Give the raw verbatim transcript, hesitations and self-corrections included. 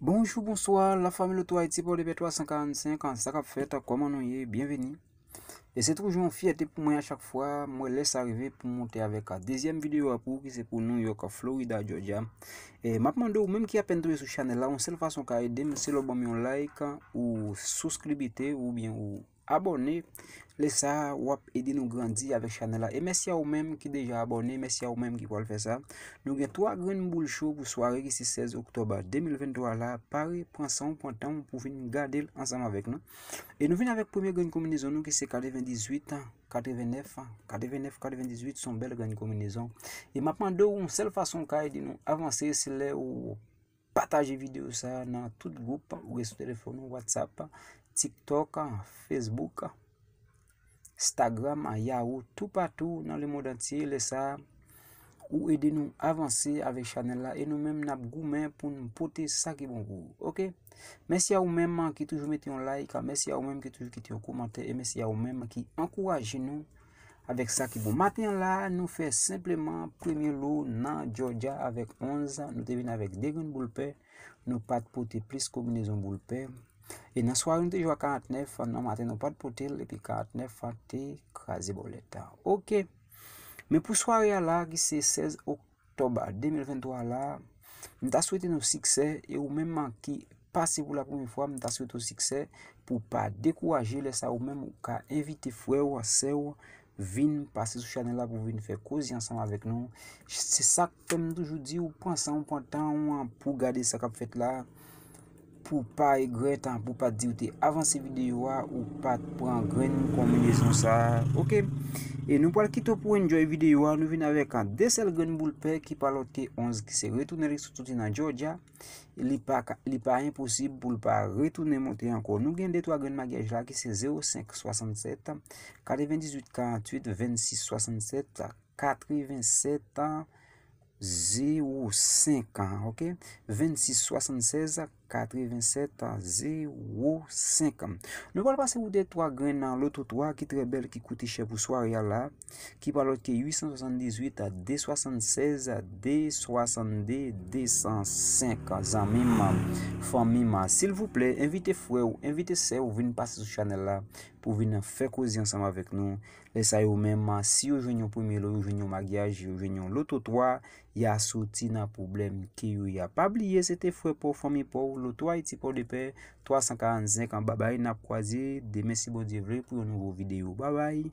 Bonjou, bonswa, la fanmi Loto Ayiti, Pòdepè twa san karannsenk, sa k ap fèt, kòman nou ye? Byenveni. E se toujou yon fyète pou mwen a chak fwa m wè lè sa rive pou m monte avèk a dezyèm videyo a pou ou ki se pou New York, Florida, Georgia. E m ap mande w menm ki apèn tonbe sou chanèl la, yon sèl fason w ka ede m, se lè w ban m yon like, ou souskribite, oubyen ou abòne. Lè sa a, w ap ede nou grandi avèk chanèl la. E mèsi a ou menm ki deja abòne, mèsi a ou menm ki pral fè sa. Nou gen twa grenn boul cho pou sware ki se sèz oktòb de mil venntwa la. Pare, pran san w, pran tan w pou vin gade l ansanm avèk nou. E nou vin avèk premye grenn konbinezon nou ki se katrevendizuit, katrevennèf, katrevennèf, katrevendizuit, se yon bèl grenn konbinezon. E m ap mande w yon sèl fason w ka ede nou avanse, se lè ou pataje videyo sa a nan tout gwoup ou gen sou telefòn ou, WhatsApp, TikTok, Facebook, Instagram, Yahoo, toupatou nan lemonn antye. Lè sa a, ou ede nou avanse avèk chanèl la e nou menm n ap goumen pou n pote sa ki bon pou ou. Oke? Mèsi a ou menm ki toujou mete yon like, mèsi a ou menm ki toujou kite yon kòmantè e mèsi a ou menm ki ankouraje nou avèk sa ki bon. Maten an la, nou fè senpleman premye lo nan Georgia avèk onz. Nou te vin avèk de grenn boul pè. Nou pa t pote plis konbinezon boul pè. E nan sware, nou te jwe a karantnèf. Nan maten, nou pa t pote l. Epi karantnèf te kraze bòlèt. Oke. Men pou sware a la, ki se sèz oktòb de mil venntwa la, m ta swete nou siksè. E ou menm ki pase pou la premye fwa, m ta swete w siksè pou w pa dekouraje. Lè sa a, ou menm ou ka envite frè w, sè w, vin pase sou chanèl la pou vin fè koze ansanm avèk nou. Se sa k fè m toujou di w, pran san w, pran tan w pou gade sa k ap fèt la, pou w pa regrèt, pou w pa di w te avanse videyo a, ou pa t pran grenn konbinezon sa a. Oke? E nou pral kite w pou enjoy videyo a. Nou vin avèk de sèl grenn boul pè ki pa lòt ke onz, ki se retounen li sou soti nan Georgia. Li pa ka, li pa enposib pou l pa retounen monte ankò. Nou gen de twa grenn maryaj la ki se zewo senk swasannsèt, katrevendizuit karanntuit, vennsis swasannsèt, katrevensèt, zewo senk, oke? Vennsis swasannsèz, katrevensèt, zewo senk. Nou pral pase pou de twa grenn nan loto twa ki trè bèl, ki koute chè pou sware a la, ki pa lòt ke uit san swasanndizwit, de swasannsèz, de swasannde, de san senk. Zanmi m, fanmi m, silvouplè, envite frè w, envite sè w vin pase sou chanèl la pou vin fè koze ansanm avèk nou. Lè sa yo menm, si yo jwenn yon premye lo, yo jwenn yon maryaj, yo jwenn yon loto twa, y a soti nan pwoblèm ke yo ye a. Pa bliye, se te frè pa w, fanmi pa w, Loto Ayiti Pòdepè, twa san karannsenk, babay, n ap kwaze demen si Bondye vle pou yon nouvo videyo. Babay.